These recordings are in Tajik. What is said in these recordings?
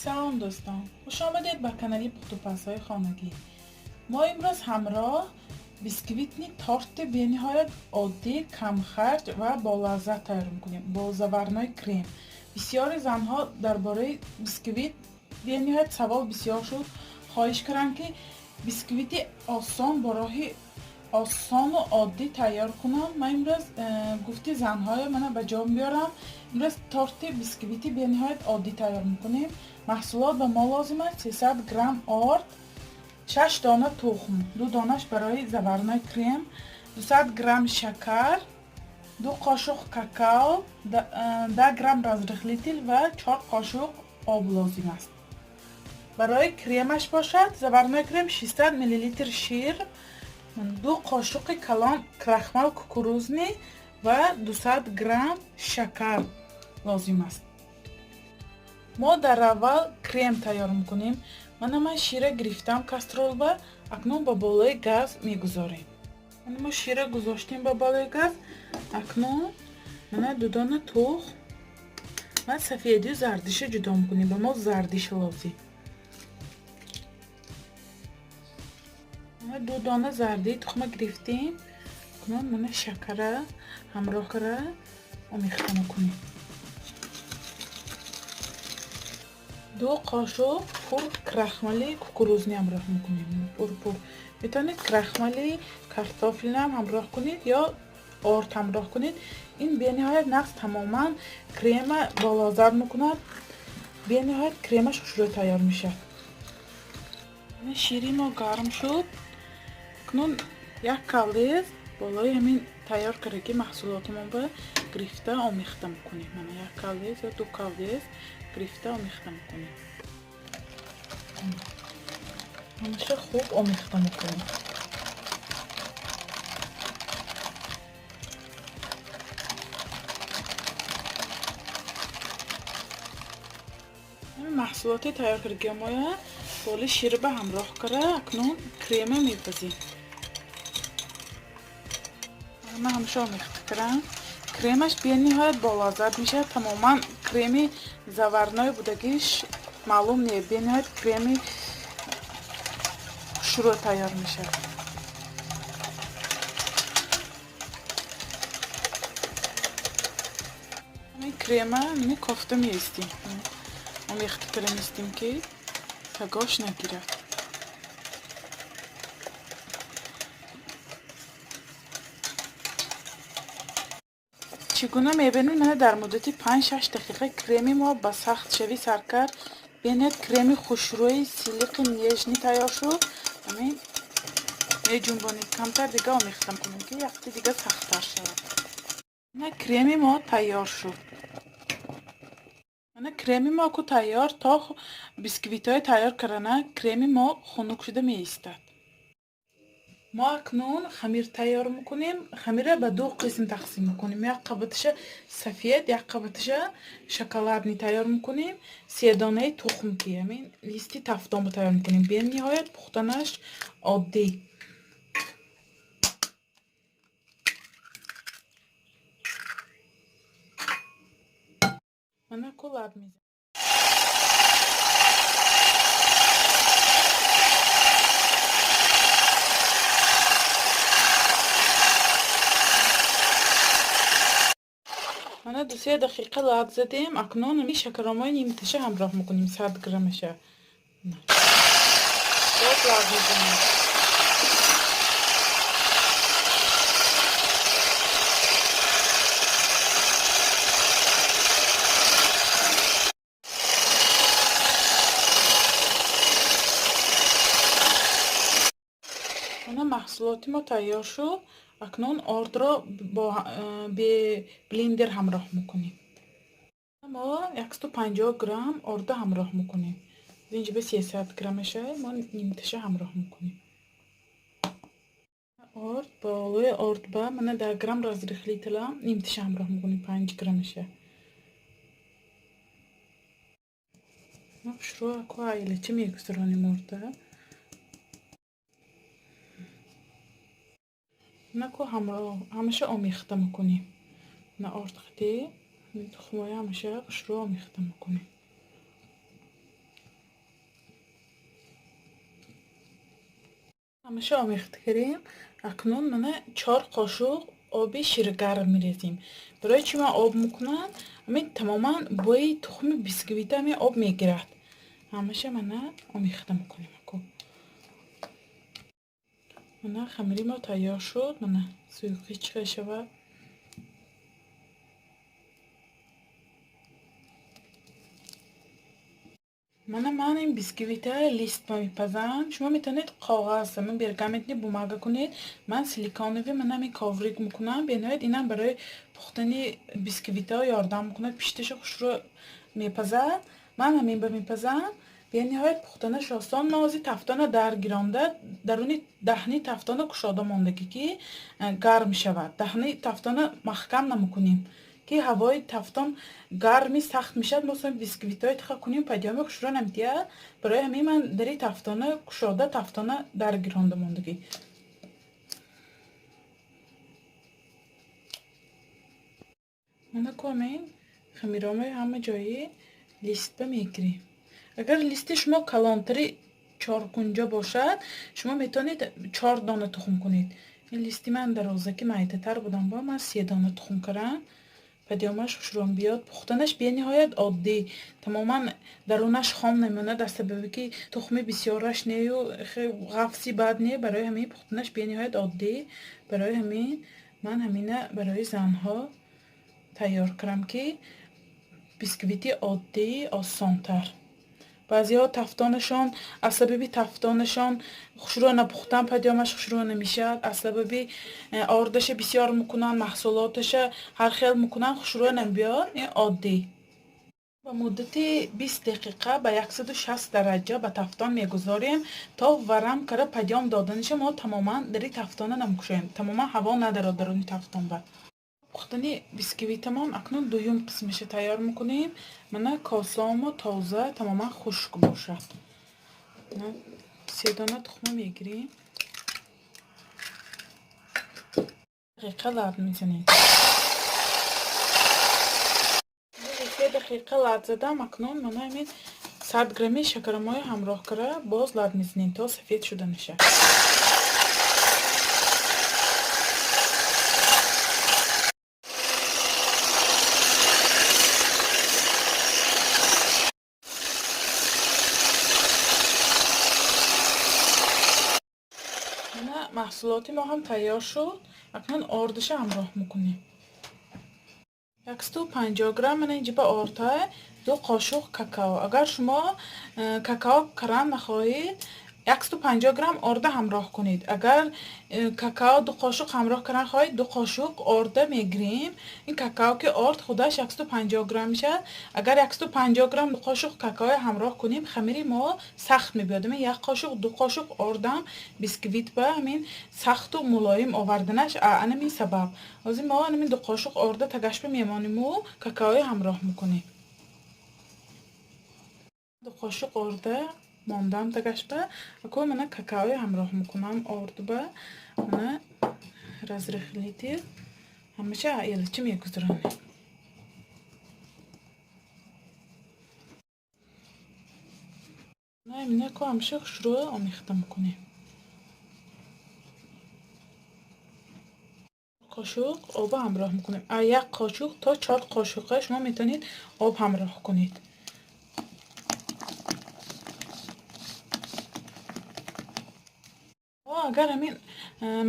Салом дӯстон, хуш омадед ба канали пухтупазҳои хонагӣ. Мо имрӯз ҳамроҳ бисквитни торти бениҳоят оддӣ, камхарҷ ва болаззат тайёр мекунем бо заварной крем. Бисёри занҳо дар бораи бисквит бениҳоят савол бисёр шуд. Хоҳиш кардам, ки бисквити осон бо роҳи осону оддӣ тайёр кунам. Ман имрӯз гуфти занҳоя мана ба ҷо меорам. Имрӯз торти бисквити бениҳоят оддӣ тайёр мекунем. Маҳсулот ба мо лозим аст: 300 грамм орд, 6 дона тухм, 2 донаш барои заварной крем, 200 грамм шакар, 2 қошуқ какао, 10 грамм разрыхлитель ва 4 қошуқ об лозим аст. Барои кремаш бошад, заварной крем, 600 миллилитр шир, 2 қошуқи калон крахмал кукурузный ва 200 грамм шакар лозим аст. Мо дар аввал крем тайёр мекунем. Мана ман шира гирифтам кастролба, акнун ба болои газ мегузорем. Мана мо шира гузоштем ба болои газ, акнун мана 2 дона тухм ва сафедию зардиша ҷудо мекунем. Ба мо зардиш лозим. 2 дона зардии тухма гирифтем, акнун мана шакара ҳамроҳ кара омехта мекунем. 2 қошуқ пур крахмали кукурузни ҳамроҳ мекунем. Пур-пур. Метавонед крахмали картофелиам ҳамроҳ кунед ё орд ҳамроҳ кунед. Ин бениҳоят нағз тамоман крема болозар мекунад. Бениҳоят кремаш хушрӯ тайёр мешавад. Шири мо гарм шуд. Акнун як калдез болои ҳамин тайёр кардаги маҳсулотамон ба гирифта омехта мекунем. Мана як калдез ё 2 калдез гирифта омехта мекунем. Ҳамаша хуб омехта мекунем. Маҳсулоти тайёр кардагиамоя боли ширба ҳамроҳ кара акнун крема мепазем. Ман ҳамаша омехта кардам. Кремаш бениҳоят болаззат мешавад. Тамоман креми заварной будагиш маълум не, бениҳоят креми хушрӯ тайёр мешавад. Ҳамин крема мини кофта меистем. Омехта кара меистем, ки тагош нагирад. Чӣ гуна мебинед, мана дар муддати 5-6 дақиқа креми мо ба сахт шавӣ сар кард. Бениҳоят креми хушрӯи силиқи нежный тайёр шуд. Ҳамин меҷунбонед, камтар дига омехта мекунем, ки яхти дига сахттар шавад. Мана креми мо тайёр шуд. Мана креми мо ку тайёр, то бисквитҳои тайёр кардана креми мо хунук шуда меистад. Мо акнун хамир тайёр мекунем. Хамира ба 2 қисм тақсим мекунем. Як қабаташа сафед, як қабаташа шоколадный тайёр мекунем. 3 донаи тухм, ки ҳамин листи тафтонро тайёр мекунем. Бениҳоят пухтанаш оддӣ. Мана ку лаб мезанем. Мана 2-3 дақиқа лаб задем. Акнун ҳамин шакаромои нимташа ҳамроҳ мекунем, 100 граммаша. Боз лаб мезанем. Мана маҳсулоти мо тайёр шуд. Акнун ордро бо бе блендер ҳамроҳ мекунем. Мо 150 грамм орда ҳамроҳ мекунем. Инҷа ба 300 граммаша мо нимташа ҳамроҳ мекунем. Орд болои орд ба мана 10 грамм разрыхлителя нимташа ҳамроҳ мекунем, 5 граммаша. Хушрӯ аку айлача мегузаронем орда. Наку ҳамаша омехта мекунем. На орд хати тухмоя ҳамаша хушрӯ омехта мекунем. Ҳамаша омехта кардем. Акнун мана 4 қошуқ оби ширгарм мерезем. Барои чӣ ман об мекунам? Ҳамин тамоман бӯи тухми бисквита ҳамин об мегирад. Ҳамаша мана омехта мекунем. Мана хамири мо тайёр шуд. Мана суюқи чӣ хел шавад. Мана ман ин бисквита лист мепазам. Шумо метавонед коғаз, ҳамин пергаментни бумага кунед. Ман силиконови мана ҳамин коврик мекунам. Бениҳоят инам барои пухтани бисквитҳо ёрдам мекунад. Пишташа хушрӯ мепазад. Ман ҳамин ба мепазам. Бениҳоят пухтанаш осон. Ман ҳозир тафтона дар гиронда, даруни даҳни тафтона кушода мондагӣ, ки гарм шавад. Даҳни тафтона маҳкам намекунем, ки ҳавои тафтон гарми сахт мешавад. Мо бисквитҳои тиха кунем, падиёми хушрӯ намедиҳад. Барои ҳамин ман дари тафтона кушода, тафтона дар гиронда мондагӣ. Мана ку ҳамин хамиромаи ҳама ҷои листба мегирем. Агар листи шумо калонтари чоркунҷа бошад, шумо метавонед 4 дона тухм кунед. Ин листи ман дарозаки майдатар будам, бо ман 3 дона тухм кардам. Падиёмаш хушрӯм биёд. Пухтанаш бениҳоят оддӣ, тамоман дарунаш хом намемонад, аз сабабе ки тухми бисёраш нею ғафси бад не. Барои ҳамин пухтанаш бениҳоят оддӣ. Барои ҳамин ман ҳамина барои занҳо тайёр кардам, ки бисквити оддӣ осонтар. Баъзеҳо тафтонашон аз сабаби тафтонашон хушрӯ напухтан падиёмаш хушрӯ намешавад. Аз сабаби ордаша бисёр мекунанд, маҳсулоташа ҳар хел мекунанд, хушрӯ намебиёд. Ин оддӣ. Ба муддати 20 дақиқа ба 160 дараҷа ба тафтон мегузорем, то варам кара падиём доданиша. Мо тамоман дари тафтона намекушоем, тамоман ҳаво надарод даруни тафтон. Ба пухтани бисквитамон акнун дуюм қисмаша тайёр мекунем. Мана косаомо тоза, тамоман хушк бошад. 3 дона тухма мегирем. Дақиқа лат мезанем. 3 дақиқа лат задам. Акнун мана ҳамин 100 грамми шакармои ҳамроҳ кара боз лат мезанем, то сафед шуда нашавад. Маҳсулоти мо ҳам тайёр шуд. Акнун ордаша ҳамроҳ мекунем. 150 грамм мана инҷа ба ордҳа 2 қошуқ какао. Агар шумо какао каран нахоҳед, 150 грамм орда ҳамроҳ кунед. Агар какао 2 қошуқ ҳамроҳ каран хоҳед, 2 қошуқ орда мегирем. Ин какао ки орд худаш 150 грамм мешавад. Агар 150 грамм 2 қошуқ какао ҳамроҳ кунем, хамири мо сахт мебиёд. Ҳамин 1 қошуқ, 2 қошуқ ордам бисквит ба ҳамин сахту мулоим оварданаш анамин сабаб. Ҳозир мо анамин 2 қошуқ орда тагашба мемониму какаои ҳамроҳ мекунем. 2 қошуқ орда мондам тагашба. Ако мана какаои ҳамроҳ мекунам ордба. Мана разрыхлитель ҳамаша елачи мегузаронем. Мана ко ҳамаша хушрӯ омехта мекунем. Қошуқ оба ҳамроҳ мекунем. 1 қошуқ то 4 қошуқа шумо метавонед об ҳамроҳ кунед. Агар ҳамин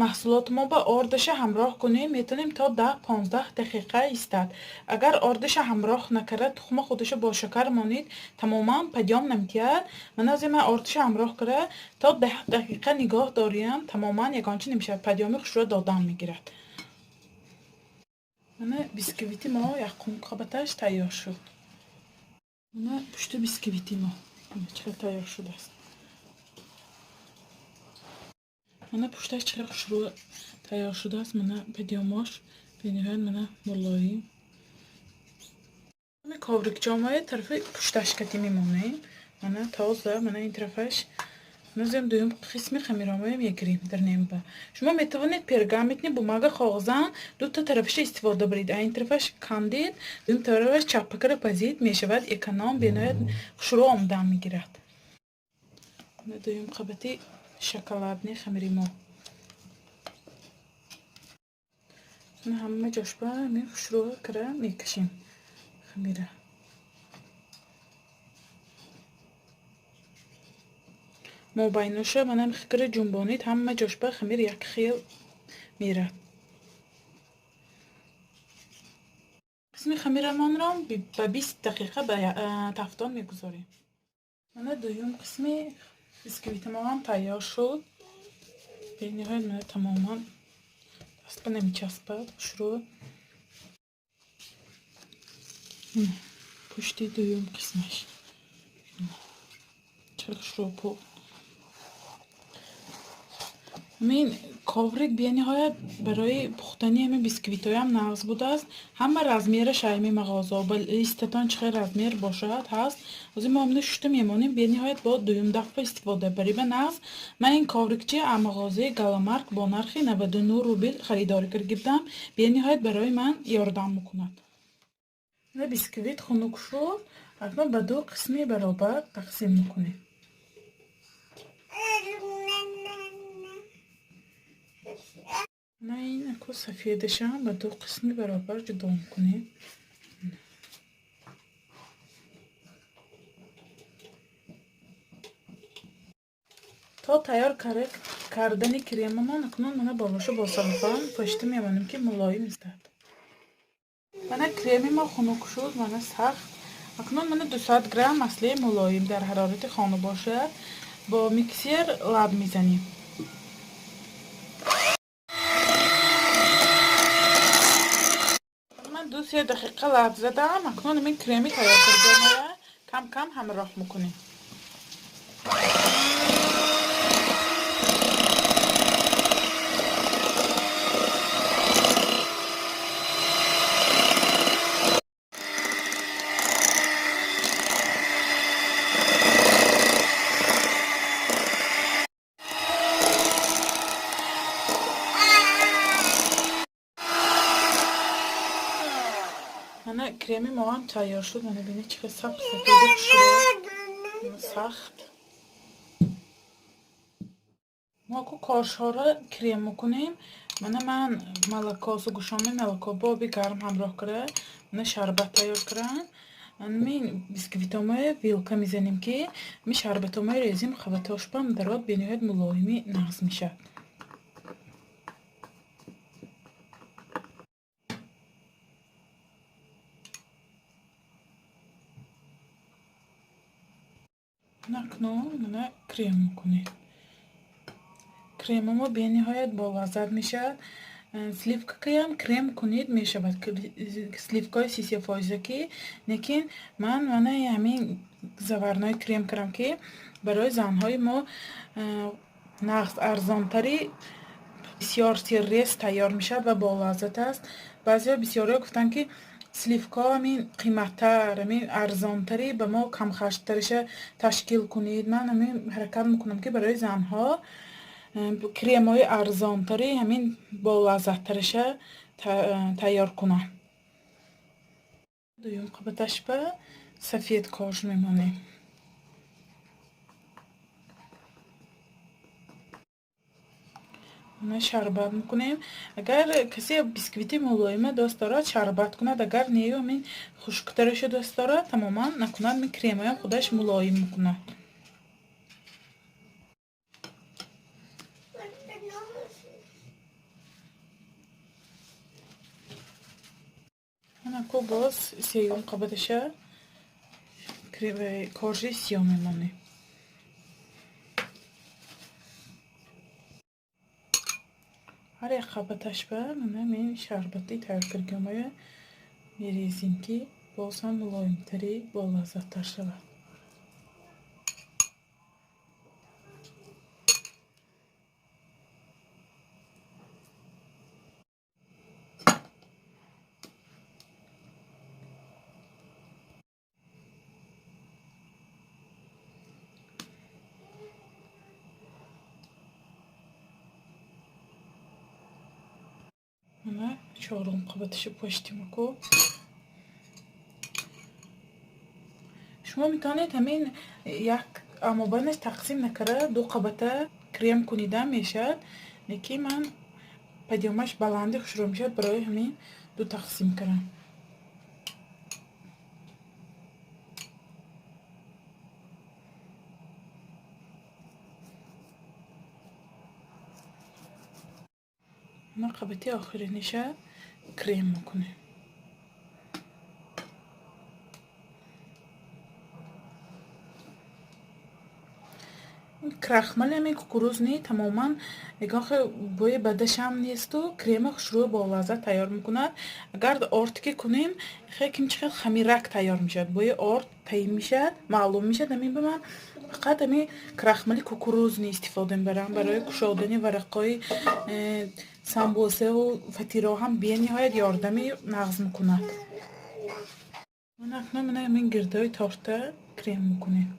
маҳсулоти мо ба ордаша ҳамроҳ кунем, метавонем то 10-15 дақиқа истад. Агар ордаша ҳамроҳ накарда, тухма худаша бо шакар монед, тамоман падиём намедиҳад. Мана ҳозир ман ордаша ҳамроҳ карда то 10 дақиқа нигоҳ дорем, тамоман ягонча намешавад, падиёми хушрӯ додан мегирад. Мана бисквити мо якум қабаташ тайёр шуд. Мана пушти бисквити мо чӣ хел тайёр шудааст. Мана пушташ чӣ хел хушрӯ тайёр шудааст. Мана падиёмош бениҳоят мана мулоим. Коврикчомои тарафи пушташ кати мемонем. Мана тоза, мана ин тарафаш. Назем дуюм қисми хамиромои мегирем дар немба. Шумо метавонед пергаментни бумага коғазан дута тарафаша истифода баред. Ин тарафаш кандид, дуюм тарафаш чаппакара пазид мешавад. Эконом, бениҳоят хушрӯ омадан мегирад. Дуюм қабати Шоколадный хамири мо. Ҳама ҷошба ҳамин хушрӯ кара мекашем хамира. Мобайноша манам хикра ҷунбонид, ҳама ҷошба хамир як хел мерад. Қисми хамирамонро ба 20 дақиқа ба тафтон мегузорем. Мана дуюм қисми бисквити мо ҳам тайёр шуд. Бениҳоят мана тамоман даст ба намечаспад, хушрӯ. Пушти дуюм қисмаш чӣ хушрӯ пухт. Ҳамин коврик бениҳоят барои пухтани ҳамин бисквитҳоям нағз будааст. Ҳама размераш ҳами мағозао ба листатон чӣ хел размер бошад ҳаст. Ҳозир мо ҳамина шушта мемонем, бениҳоят бо дуюм дафъа истифода барӣ ба нағз. Ман ин коврикчи аз мағозаи Галамарк бо нархи 99 рубл харидорӣ карда гирифтам. Бениҳоят барои ман ёрдам мекунад. Бисквит хунук шуд. Акнун ба ду қисми баробар тақсим мекунем. На ин аку сафедашам ба ду қисми баробар ҷудо мекунем. То тайёр кардани кремамон акнун мана болоша бо салфан пошта мемонем, ки мулоим истад. Мана креми мо хунук шуд, мана сахт. Акнун мана 200 грамм маслаи мулоим дар ҳарорати хона бошад, бо миксер лаб мезанем. Ман 2-3 дақиқа лаб задам. Акнун ҳамин креми тайёр кардаамоя кам-кам ҳамроҳ мекунем. Мана креми мо ҳам тайёр шуд. Мана бинед, чӣ хел сабз сафеди хушрӯ, сахт. Мо ку коржҳоро крем мекунем. Мана ман молоко, сгущённое молоко бо оби гарм ҳамроҳ кара, мана шарбат тайёр кардам. Ҳамин бисквитомоя вилка мезанем, ки ҳамин шарбатомоя резим, қабатошпам дарод бениҳоят мулоими нағз мешавад. Акнун мана крем мекунем. Кремамо бениҳоят болаззат мешавад. Сливкакаям крем кунед мешавад, сливкаҳои 33 фоиза ки, лекин ман мана ҳамин заварной крем кардам, ки барои занҳои мо нағз, арзонтари, бисёр серрез тайёр мешавад ва болаззат аст. Баъзеҳо, бисёриҳо гуфтанд, ки сливкаҳо ҳамин қиматтар, ҳамин арзонтари ба мо камхарҷтариша ташкил кунед. Ман ҳамин ҳаракат мекунам, ки барои занҳо кремҳои арзонтари ҳамин болаззаттариша тайёр кунам. Дуюм қабаташ ба сафед корж мемонем. Мана шарбат мекунем. Агар касе бисквити мулоима дӯст дорад, шарбат кунад, агар нею ҳамин хушктараша дӯст дорад, тамоман накунад, ҳамин кремаям худаш мулоим мекунад. Ку боз сеюм қабаташа коржи сиёҳ мемонем. Ҳар як қабаташ ба мана ҳамин шарбати тайёр кардагиамоя мерезем, ки боз ҳам мулоимтари, болаззаттар шавад. Мана чорум қабаташо поштим ку. Шумо метавонед ҳамин як амобайнаш тақсим накарда, ду қабата Крем кунида мешавад, лекин ман подъёмаш баланди хушрӯ мешавад, барои ҳамин ду тақсим кардам. Ма қабати охириниша крем мекунем. Крахмали ҳамин кукурузный тамоман ягон хел бӯи бадашам несту креми хушрӯи болаззат тайёр мекунад. Агар орд ки кунем, хел кимчи хел хамирак тайёр мешавад, бӯи орд таин мешавад, маълум мешавад. Ҳамин ба ман фақат ҳамин крахмали кукурузный истифода мебарам барои кушодани варақҳои самбосаву фатиро ҳам бениҳоят ёрдами нағз мекунад. Ман акнун мана ҳамин гирдои торта крем мекунем.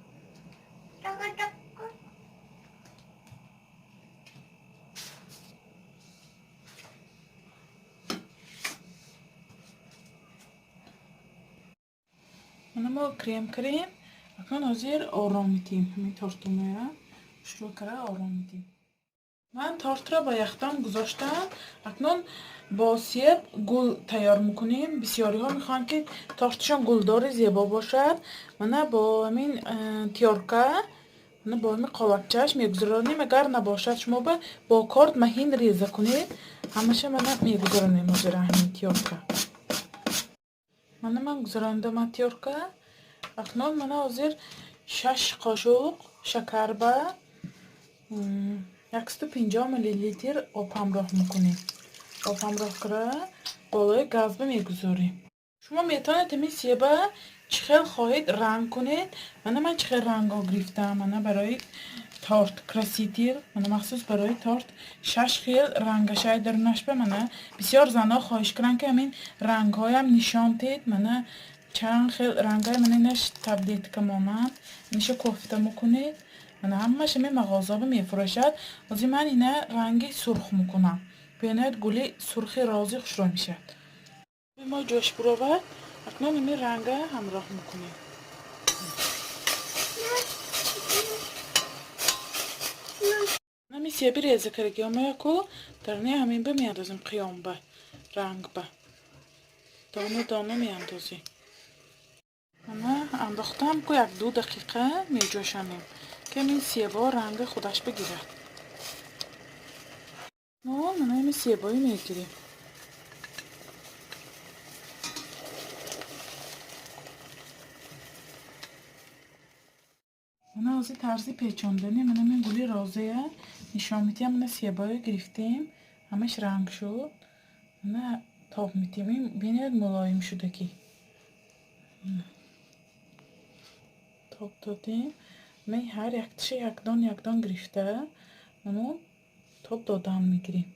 Мана мо крем кардем. Акнун ҳозир ором медиҳем. Ҳамин тортумоя шурӯъ карда ором медиҳем. Ман тортро ба яхдон гузоштам. Акнун бо себ гул тайёр мекунем. Бисёриҳо мехоҳанд, ки торташон гулдори зебо бошад. Мана бо ҳамин тёрка, мана бо ҳамин қолабчааш мегузаронем. Агар набошад, шумо бо корд маҳин реза кунед. Ҳамаша мана мегузаронем ҳозир ҳамин тёрка. Мана ман гузарондам тёрка. Акнун мана ҳозир 6 қошуқ шакар ба 150 миллилитр об ҳамроҳ мекунем. Об ҳамроҳ карда болои газба мегузорем. Шумо метавонед ҳамин себа чӣ хел хоҳед ранг кунед. Мана ман чӣ хел рангҳо гирифтам. Мана барои торт краситель, мана махсус барои торт 6 хел рангашай дарунашба. Мана бисёр занҳо хоҳиш карданд, ки ҳамин рангҳоям нишон диҳед. Мана чанд хел рангҳои, мана инаш таблетка монанд, инаша кофта мекунед. Мана ҳамааш ҳамин мағозаба мефурӯшад. Ҳозир ман ина ранги сурх мекунам. Бениҳоят гули сурхи рози хушрӯ мешавад. Мо ҷош буровад, акнун ҳамин ранга ҳамроҳ мекунем. Ҳамин себи реза кардагиҳомояку даруни ҳамин ба меандозем, қиёмба рангба дона дона меандозем. Мана андохтам ку, 1-2 дақиқа меҷӯшонем, ки ҳамин себо ранги худаш бигирад. Мана ҳамин себои мегирем. Мана ҳозир тарзи печондани мана ҳамин гули розая нишон медиҳам. Мана себое гирифтем, ҳамаш ранг шуд. Мана тоб медиҳем. Ин бениҳоят мулоим шудагӣ. Тоб додем. Ман ҳар якташа якдон якдон гирифта ману тоб додан мегирем.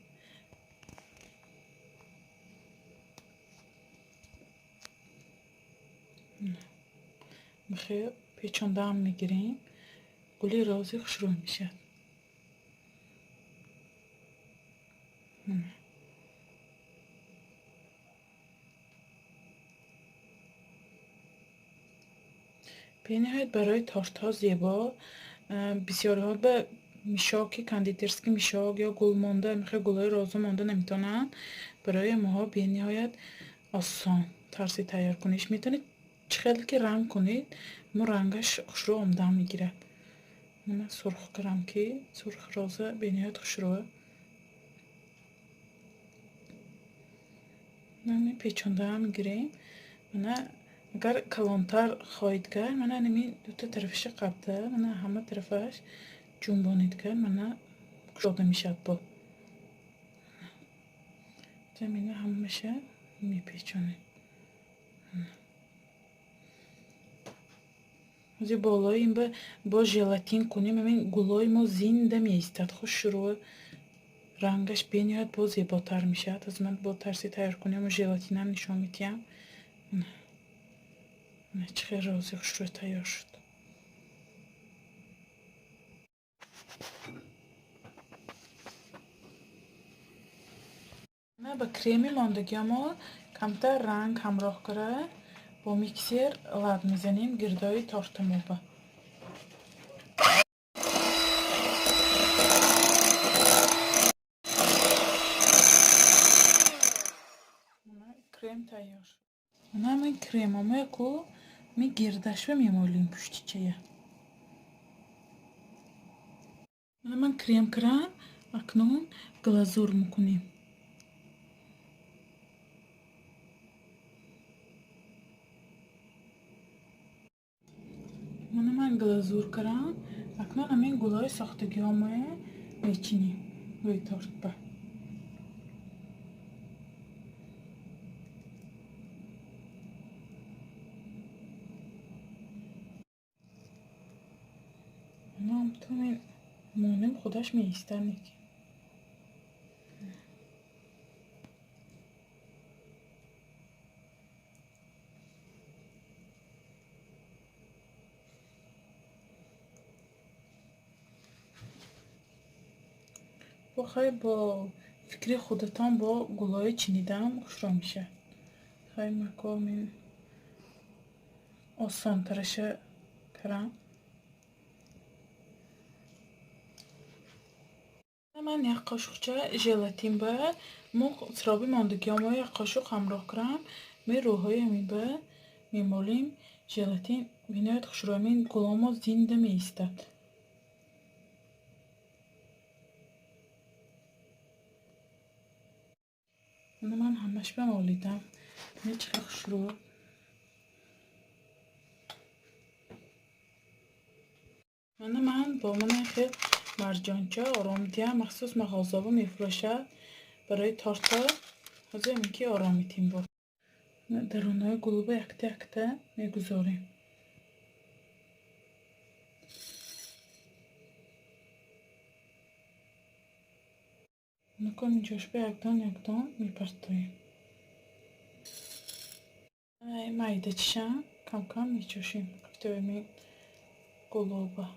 Бихел печондаам мегирем. Гули рози хушрӯ мешавад. Бениҳоят барои тортҳо зебо. Бисёриҳо ба мешоки кондитерский мешок ё гул монда, мехоҳ гулҳои роза монда наметавонанд. Барои моҳо бениҳоят осон тарзи тайёркуниш. Метавонед чӣ хел ки ранг кунед, мо рангаш хушрӯ омода мегирад. Мана сурх кардам, ки сурх роза бениҳоят хушрӯ. Мана печондаам мегирем. Мана агар калонтар хоҳед кард, мана ҳамин дута тарафаша қабда, мана ҳама тарафаш ҷунбонед кард, мана кушода мешавад бо. Ина ҳамаша мепечонем. Ҳозир болои ин бо желатин кунем, ҳамин гулҳои мо зинда меистад, хушрӯ, рангаш бениҳоят боз зеботар мешавад. Ҳозир ман бо тарзи тайёркунӣ желатинам нишон медиҳам. Мана чӣ хел рози хушрӯ тайёр шуд. Мана ба креми мондагиамо камтар ранг ҳамроҳ карда бо миксер лад мезанем гирдои тортамоба. Мана кремамоя ку ми гирдашва мемолим пуштичая. Мана ман крем кардам, акнун глазур мекунем. Мана ман глазур кардам, акнун ҳамин гулҳои сохтагиҳомоя мечинем рӯи тортба. Мана монем худаш меистад неки. Хай бо фикри худатон бо гулҳои чинидаам хушро мешавад. Хай макомин осонтараша кардам. Ман як қошуқча желатин ба мо сироби мондагиҳомо як қошуқ ҳамроҳ кардам. Ме рӯҳои ҳамин ба мемолим. Желатин бениҳоят хушрӯ, ҳамин гулҳомо зинда меистад. Мана ман ҳамаш ба молидам. Бинед чӣ қадр хушрӯ. Мана ман бо мана хел марҷонча оромдиҳам махсус мағозаво мефурӯшад барои торта. Ҳозир ҳамин ки ором метем бо. Дарунҳои гулба якта якта мегузорем. Накун инҷошба якдон якдон мепартоем. Майда чишам кам-кам мечошем қафтои гулоба.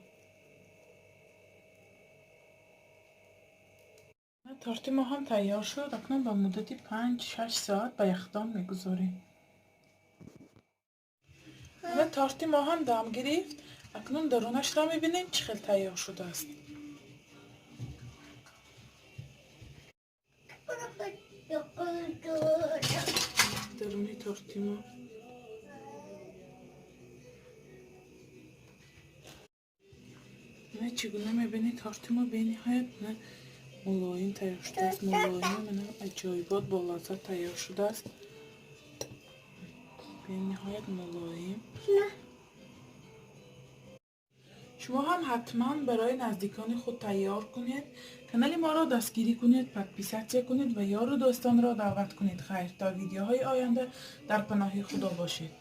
Торти мо ҳам тайёр шуд. Акнун ба муддати 5-6 соат ба яхдон мегузорем. Торти мо ҳам дам гирифт. Акнун дарунашро мебинем чӣ хел тайёр шудааст. Даруни торти мо. Мана чӣ гуна мебинед, торти мо бениҳоят мулоим тайёр шудааст. Мулоим, мана аҷоибот бо лаззат тайёр шудааст. Бениҳоят мулоим. Шумо ҳам ҳатман барои наздикони худ тайёр кунед. Канали моро дастгирӣ кунед, подписатсия кунед ва ёру дӯстонро даъват кунед. Хайр, то видеоҳои оянда дар паноҳи Худо бошед.